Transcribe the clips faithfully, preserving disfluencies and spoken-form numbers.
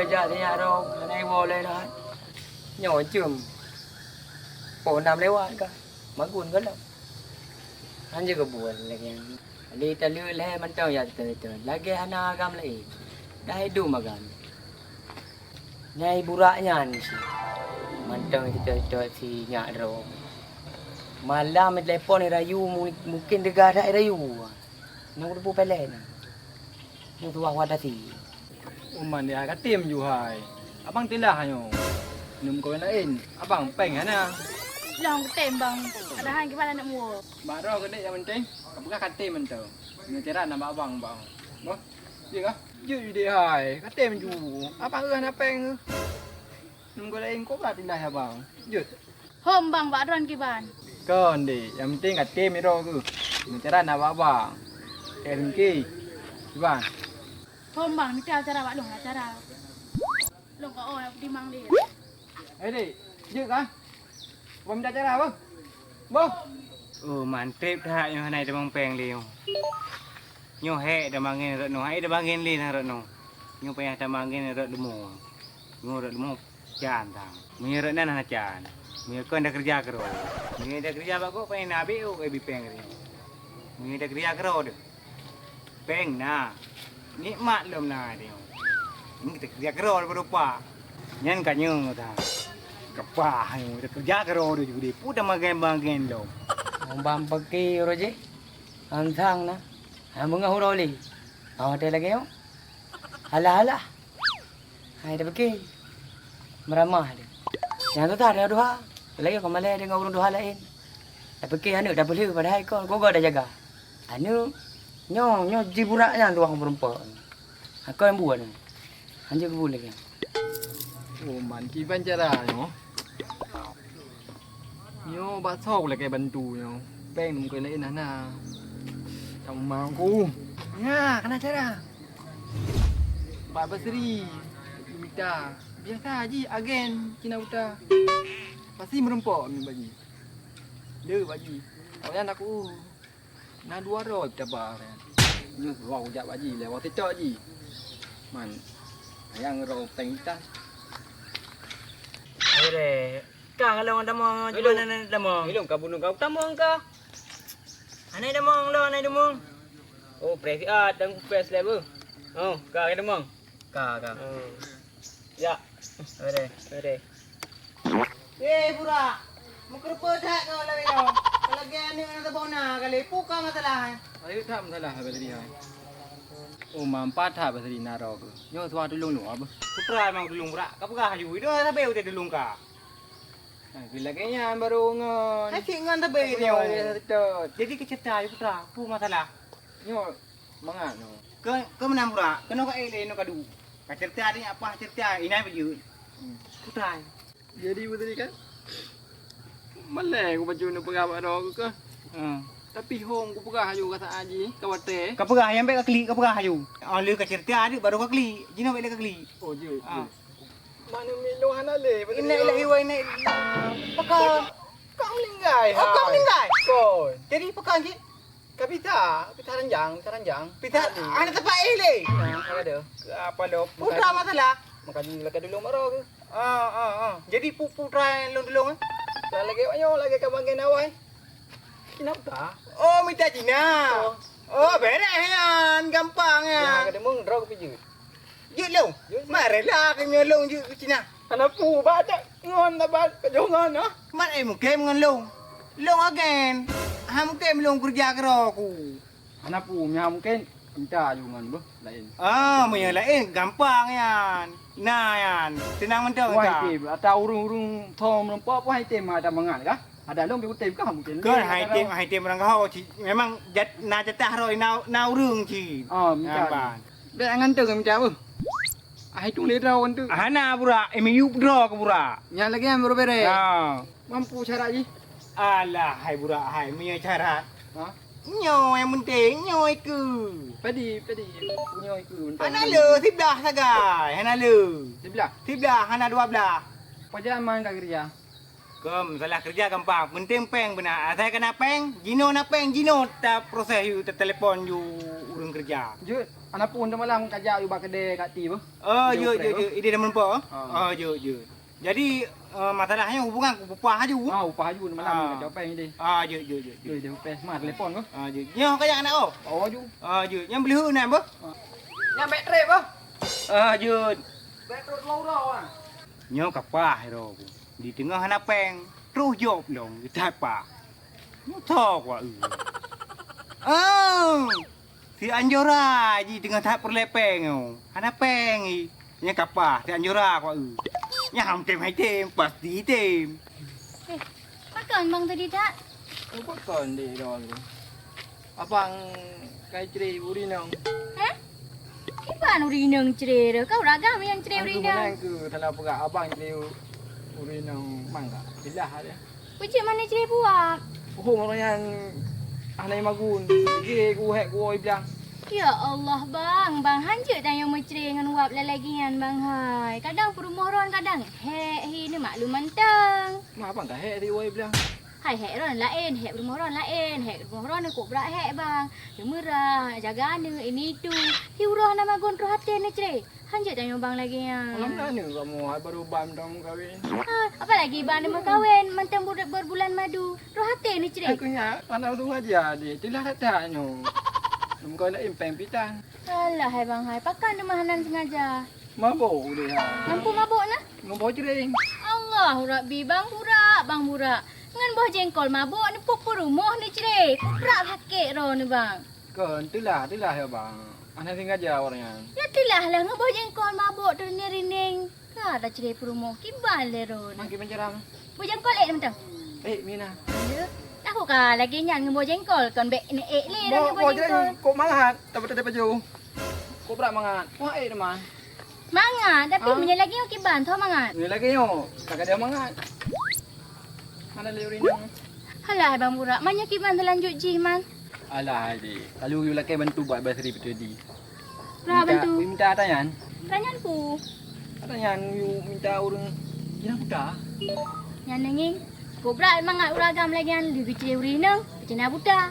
Keujak sinyak rhom, hana iwoe lé na. Nyoe ceuem. Poh nam lewat ka. Magun gohlom. Hanjeuet keubuet lagèe nyan. Lé taleuek lhèe mantong jak teuteun-teuteun. Lagèe hana agam laén. Dah idum agam. Nyai burak nyan cit. Mantong teuteun-teuteun sinyak rhom. Malam telepon rayu mu-, mungken teuga that rayu. Nang kuteupeu pelet nyan. Nyoe tuwah wadah sie. Uman dia katem ju hai. Abang tilah nyoe. Minum kopi laén. Abang péng hana. Long katem bang. Padahai gimana nak muo? Bak droe keuneuk nyang penting. Ka peugah katem mantong. Nyoe cara nambah abang bang. Boh. Jeuet kah? Jeuet ju deh hai. Katem ju. Abang hana péng. Minum kopi laén kobra tilah abang. Jeuet. Hom bang, bak droen kiban. Kon deh, nyang penting katem droe keuh. Meucara na bak bang. Keu rengki. Kiban. Hom bang, mita cara bak lôn, cara. Lôn ka oh, dimang deh. Eh dek, jeuet kah? Bang mita cara apa? Boh. Oh, mantap that nyoe hana tamong péng lé nyoe. Nyoe hék tamong rot nyoe, hai tamong lé na rot nyoe. Nyoe payah tamong rot leumo. Nyoe rot leumo. Can tang. Meunyoe rot nan hana can. Meunyoe kon da keureuja keudroe. Meunyoe da keureuja bak gob, pane na abéh oh, eh, bipeng ri. Meunyoe da keureuja keudroe deuh. Peng na. Nikmat lom na deuh. Ini kita keureuja keudroe daripada upa. Nyan ka nyoe tang. Kepah nyoe da keureuja keudroe deuh judi. Pu da magen-magen lom. Bang pake roje. Antang na. Ha, beungoh uroe lé. Ha, watèe lagèe nyoe. Alah-alah. Hai tapike. Meuramah deh. Nyang tu tah deungon duha. Lagèe kon malèe deungon ureueng duha laén. Tapike aneuk tapeulheueh padahai kon gogo tajaga. Aneuk nyoe, nyoe jiburak nyan tuwah meureumpok. Akon buet nyoe. Hanjeuet geubulèe nyan. Oh, man kiban cara nyoe. Nyoe bak soe lakèe bantu nyoe. Pèng mungken laén hana. Sama aku. Nya, kana cara. Bak Basri mita. Biasa jih agen Cina buta. Pasti meureumpok mi bak jih. Le bak jih. Awak nyan aku. Na dua droe taba nyan. Nyoe dua ujak bak jih lewat TikTok jih. Man, ayang ro peng tas. Akhirnya, ka kalau ada mau gimana nak ada mau? Ilung ka bunuh kau tamu ka. Anai ada mau lo, anai ada mau. Oh, private dan kupes level. Oh, ka ada mau. Ka, ka. Oh. Ya. Ada, ada. Eh, Burak. Meukeureupeue that ngon lagèe nyoe. Lagèe aneuk nyang teubona kali. Peue ka masalah, eh? Ayo that masalah, Abah Sri, hai. Oh, mampat that, Abah Sri, na droe keuh. Nyoe suah tulông lôn, Abah. Putra memang tulông Burak. Ka peugah aju. Itu sabe udah tulông ka. Nah, lagèe nyan baru ngon. Hai cit ngon sabe nyoe. Jadi keu cerita, Putra. Peue masalah? Nyoe mangat nyoe. Keu, keu meunan Burak. Keunoe ka éh lé, nyoe ka duek. Ka cerita adak nyak paih cerita, inan peujeuet. Hmm. Putra. Jadi beutôi kan? Malèe kubacut neupeugah bak droe keuh. Hmm. Tapi hom kupeugah aju ka saát jih, ka watèe. Ka peugah nyang bèk ka klik, ka peugah aju. Oh, lheueh ka cerita deuh baru ka klik. Jinoe bèk lé ka klik. Oh, jeuet, ah, jeuet. Mana minum hana lé, beutôi. Inna lillahi wa inna ilaihi. Pakon? Kau meninggai. Oh, kau meninggai? Kon. Jadi pakon cit? Ka pita, pita ranjang, pita ranjang. Pita, aduh, hana teumpat éh lé. Nah, ada. Apa lo? Putra masalah. Maka di lakèe dulu maro ke? Ah, ah, ah. Jadi pu-, putra lôn tulông, eh? Lah lagèe nyoe, lagèe ka bagian awai. Cina buta. Oh, mita Cina. Oh. Oh, beres nyan, gampang nyan. Ya, ka deungoe droe kupijeut. Jeuet lôn. Jeuet, jeuet. Mak rela keu nyoe lôn jeuet keu Cina. Hana peue, bak that ngon, bak that ngon, ah. Mat, eh, mungken ngon lôn. Lôn agen. Ha, mungken lôn keureuja keudroe ku. Hana peue, meuhan mungken mita aju ngon beuh laén. Ah, meunyoe laén gampang nyan. Na nyan, teunang mantong ka. Wah, item, ata ureueng-ureueng thon meureumpok, wah, item ada mangat kah? Ada lôn pih item kah mungken? Kon, hai item, hai item ureueng gaho cit. Memang jat-, na jatah roh, na, na ureueng cit. Ah, mita. Gampang. Bèk ngon tu mita beuh. Ah, itu lé droe tu. Hana Burak, eh, miyup droe keu Burak. Nyan lagèe nyan baru beres. Ha. Mampu syarat jih. Alah, hai Burak, hai, meunyoe syarat. Ha? Nyoe nyang penting, nyoe ikeue. Padi, padi. Nyoe ikeue. Hana le, siblah sagai, hana le. Siblah? Siblah, hana dua blah. Pajan man ka geuriah. Kon, masalah keureuja gampang. Penting péng beuna. Asai ka na péng, jinoe na péng, jinoe taproses yue, tatelepon yue ureueng keureuja. Jeuet, ana phon teumalam kajak yue bak keudè Kak Ti beuh. Oh, jeuet, jeuet, jeuet. Idéh dah meurumpok, eh? Ah. Oh, jeuet, jeuet. Jadi, eh, masalah nyoe hubungan ku upah laju. Ah, upah laju teumalam kajak péng idéh. Ah, jeuet, jeuet, jeuet, jeuet. Jeuet, idéh upah. Ma telepon beuh. Ah, jeuet. Nyoe kajak aneuk, oh? Oh, laju. Ah, jeuet. Nyang beuleue na beuh? Ah. Nyang bèk trép beuh. Ah, jeuet. Bèk trép dua uroe, ah. Nyoe ka paih droe ku. Di teungoh hana péng, troh jaweueb lom, geutat paih. Nyoe tho kuwa eu. Oh! Si Anjora jih teungoh that peureulèe péng nyoe. Hana péng jih. Nyan ka paih si Anjora kuwa eu. Nyan han tem hai tem, pasti tem. Eh, pakon bang tadi that? Oh, pakon deh droe lôn. Abang kai cre ureueng inong. Hah? Kiban ureueng inong cre tu? Kah ureueng agam nyang cre ureueng inong? Aku meunan keu tanda peugah abang cre ureueng inong mangga. Jeulaih ada. Peue jeuet manö cre buwab? Oh, makajih nyan hana magun. Cre ku hék ku oi blang. Ya Allah, bang. Bang, han jeuet tanyoe meucre ngon wab lagèe nyan, bang, hai. Kadang peurumoh droen kadang hék hi, neumaklum mantong. Ma abang ka hék di oi blang? Hai, hék droen laén, hék rumoh droen laén, hék rumoh droen kok brat hék bang. Neumeurah, jaga aneuk, ini itu. Hi uroe hana magun troh até neucre. Han jeuet tanyoe bang lagèe nyan. Malam na aneuk kamoe, hai baru ban dong meukawen. Ha, apalagi ban meukawen, mantong ber-, berbulan madu. Troh até neucre. Aku nyak, hana sengaja deh. Teulah that-that nyoe. Lom kau laén péng pitan. Alah hai bang hai, pakon teuma hana sengaja. Mabök udeh ha. Ngon peue mabök na? Ngon boh jreng. Allahu Rabbi, bang burak, bang burak. Ngon boh jengkol mabök neupok peurumoh neucre. Brat sakét droeneuh bang. Kon, teulah, teulah ya bang. Hana sengaja awak nyan. Ya teulah lah ngon boh jengkol mabök teurinéng-rinéng. Ka tacre peurumoh, kiban lé droeneuh. Makin menceram. Boh jengkol ék mantong? Ék, mina. Ya. Takot ka lagèe nyan ngon boh jengkol, kon bèk neuék lé ngon boh jengkol. Kok mangat, tapi tadi baju. Kok brat mangat. Wah, ék teuma. Mangat, tapi meunyoe lagèe nyoe kiban tho mangat. Meunyoe lagèe nyoe, tak ada mangat. Mana lé ureueng nyoe? Alah, Bang Burak, meunyoe kiban teulanjut jih, man. Alah, adik. Lalu yue lakèe bantu buat Basri beutôi di. Minta, minta ata nyan. Ata nyan peue? Ata nyan yue minta ureueng Cina buta. Nyan neungieng. Kok brat mangat ureueng agam lagèe nyan, lheueh geucre ureueng inong, Cina buta.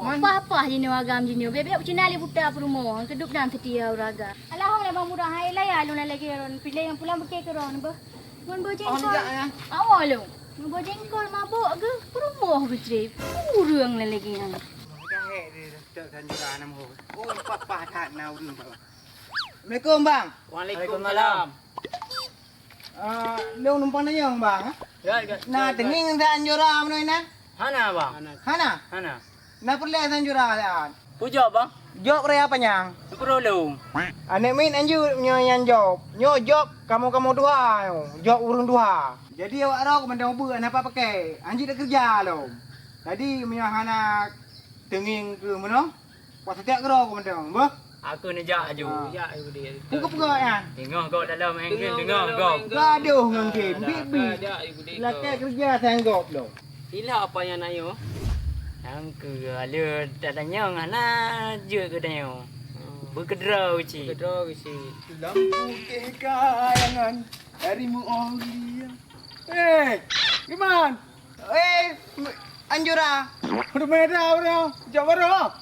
Apa-apa jinoe agam jinoe, bèk-bèk Cina lé buta peurumoh, keudop dan seutia ureueng agam. Alhamdulillah Bang Burak, hai laya lôn lagèe ron, piléh nyang pulang beukée keu ron beuh. Ngon boh jengkol. Awai lôn. Ngon boh jengkol mabök geuh, peurumoh geucre. Ureueng lagèe nyan. Dah hék dia dah start sanjura nama. Oh, pah-pah that na ureueng, Bang. Assalamualaikum, Bang. Waalaikumsalam. Ah, lôn numpang nanya, Bang, ah. Ya, ya. Na teungieng that anjura meunoe na? Hana, Bang. Hana? Hana. Na peureulèe sanjura siat? Peue jaweueb, Bang? Jaweueb raya panyang. Peurolong. Aneuk miet anjut nyoe nyan jaweueb. Nyoe jaweueb kamoe-kamoe tuha nyoe. Jaweueb ureueng tuha. Jadi awak droe keu mantong ubeut hana pat pakai. Anjut takeureuja lom. Jadi meunyoe hana teungieng keu meunoe, Wah, setiap keudroe keu mantong, beuh? Aku neujak aju. Ah. Jak aju deh. Peue keu peugah nyan? Teungoh gob dalam angle, teungoh gob. Gadoh ngon game, bit-bit. Lakèe keureuja sanggob lom. Ilah apa nyang na nyoe? Nyang keu ale tatanyong hana jeuet geutanyoe. Beukeudroe cit. Beukeudroe cit. Lam putih kayangan dari mulia. Eh, Iman. Eh, Anjura. Udah beda, udah. Jaweueb baru.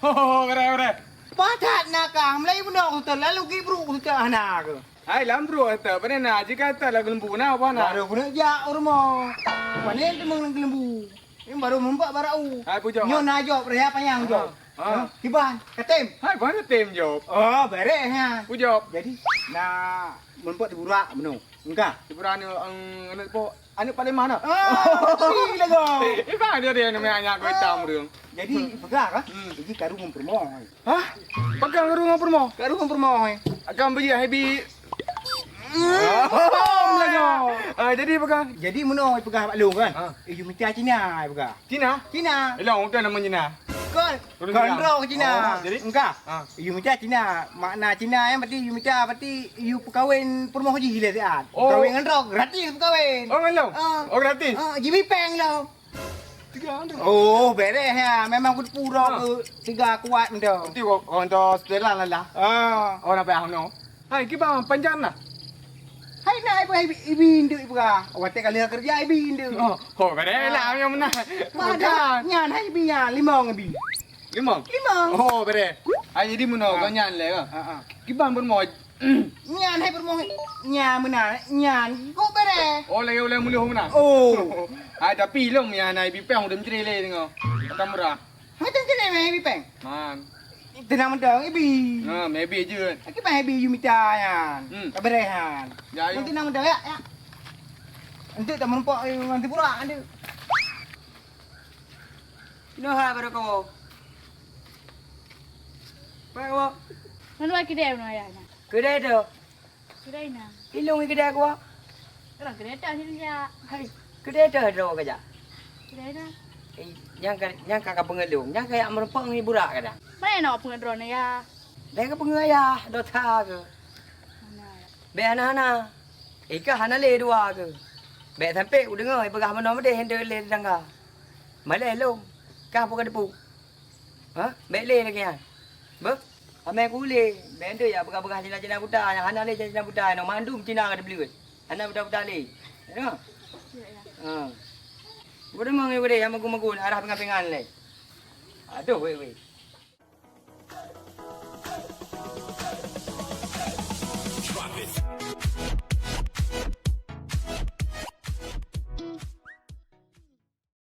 Ho, ho, ho, keren, keren. Patat na kah, mulai bunoe utai, lalu gi brok utai hana ke? Hai, lam brok utai, pada na, jika utai lagu lembu, na apa na? Baru kena jak rumah. Mana yang temen lagu lembu? Ini baru meumbak barau. Hai, pujok. Nyoe na jaweueb, raya panyang jaweueb. Ah. Hah? Kiban, katem. Hai, mana tem jaweueb? Oh, bereh ha. Pujok. Jadi, na meumbak di burak menu. Engka. Di burak ni, eng, aneuk po. Aneuk Palembang dah. Ah, ih, lagoe. Eh, bang, dia, dia nama anak kau hitam dia. Jadi, peugah kah? Hmm. Jadi, karu ngon peurumoh. Hah? Peugah karu ngon peurumoh? Karu ngon peurumoh, eh. Akan beli, hai, bi. Hmm. Ah, lagoe. Ah, jadi peugah? Jadi, meunoe peugah bak lôn kan? Ah. Eh, you mita Cina, peugah. Cina? Cina. Elok, udah nama Cina. Kon, ureueng Cina. Kon droe Cina. Oh, jadi? Engka. Ah. You mita Cina. Makna Cina nyan berarti you mita berarti you peukawen peurumoh jih lé siat. Oh. Peukawen ngon droe, gratis peukawen. Oh, ngon lôn? Ah. Oh, gratis? Ah, jimipeng lom. Tiga orang tu. Oh, bereh ya. Memang kuteupeu droe ke tiga kuat mantong. Berarti orang tu setelan lah lah. Ah. Oh, nampak ah, no. Hai, kiban panjang nah. Hai na ibu, ibu, ibu induk ibu ka. Watèe ka lheueh keureuja ibu induk. Oh, oh, bèk lah nyang meunan. Pada nyan hai ibu nyan limong ibu. Limong? Limong. Oh, bèk. Hai jadi meunoe, ah, kau nyan lé ka. Ah, ah. Kiban peurumoh. Nyan hai peurumoh. Nyan meunan, nyan. Kok bèk. Oh, lagèe ulèe meuluh meunan. Oh. Hai tapi lom nyan hai ibu pèng udah mencri lé tengok. Kata murah. Hai teuncri lé ibu pèng. Man. Teunang mantong, ibi. Ha, maybe je. Aki bah ibi you mita nyan. Hmm. Ka beureh han. Ya, ya. Nanti nang dah ya, ya. Nanti tak merumpok, eh, nanti pura nanti. Noh hai baru kau. Apa kau? Nang lagi dia mana ya? Kedai tu. Keureuna. Ilong i keudè kuah. Ureueng keureuna sini jak. Hai, keudè teuh droe ka jak. Keureuna. Eh, nyang ka, nyang ka, ka peungeulong, nyang ka jak meurumpok ngon burak kadang. Mana nak peungeut droeneuh ya? Dah ka peungeut ayah, dosa ke? Mana? Bèk hana-hana. Eh, ka hana lé dua ke? Bèk sampai udeungoe peugah meunoe meudeh hente lé tetangga. Malèe lom, ka peue ka teupeu. Ha? Bèk lé lagèe nyan. Beuh? Amai ku lé, bèk enteuk ya beugah-beugah Cina-Cina buta, nyang hana lé Cina-Cina buta, nyoe mandum Cina ka teubeli weh. Hana buta-buta lé. Ya. Ha. Bodoh mang weh, nyang magun-magun, arah pingan-pingan lé. Aduh, weh, weh.